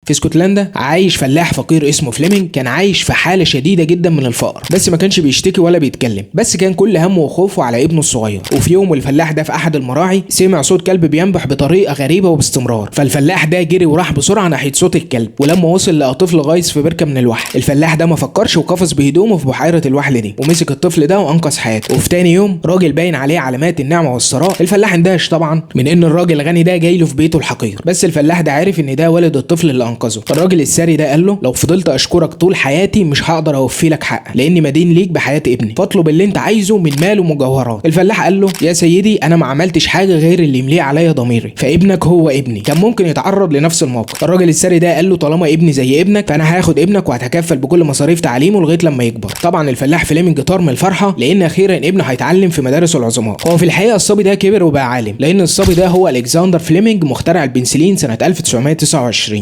في اسكتلندا عايش فلاح فقير اسمه فليمنج، كان عايش في حاله شديدة جدا من الفقر، بس ما كانش بيشتكي ولا بيتكلم، بس كان كل همه وخوفه على ابنه الصغير. وفي يوم الفلاح ده في احد المراعي سمع صوت كلب بينبح بطريقة غريبة وباستمرار، فالفلاح ده جري وراح بسرعة ناحية صوت الكلب، ولما وصل لقى طفل غايص في بركة من الوحل. الفلاح ده ما فكرش وقفز بهدومه في بحيرة الوحل دي ومسك الطفل ده وانقذ حياته. وفي تاني يوم راجل باين عليه علامات النعمة والثراء. الفلاح اندهش طبعا من ان الراجل الغني ده جاي له في بيته الحقير، بس الفلاح ده عارف ان ده والد الطفل اللي انقذه. الراجل الثري ده قال له لو فضلت اشكرك طول حياتي مش هقدر اوفي لك حق، لاني مدين ليك بحياة ابني، فاطلب اللي انت عايزه من مال ومجوهرات. الفلاح قال له يا سيدي انا ما عملتش حاجة غير اللي يمليه عليا ضميري، فابنك هو ابني، كان ممكن يتعرض لنفس الموقف. الراجل الثري ده قال له طالما ابني زي ابنك فانا هاخد ابنك وهتكفل بكل مصاريف تعليمه لغاية لما يكبر. طبعا الفلاح فليمنج طار من الفرحة لان اخيرا ابنه هيتعلم في مدارس العظماء. هو في الحقيقة الصبي ده كبر وبقى عالم، لان الصبي ده هو الكسندر فليمنج مخترع البنسلين سنة 1929.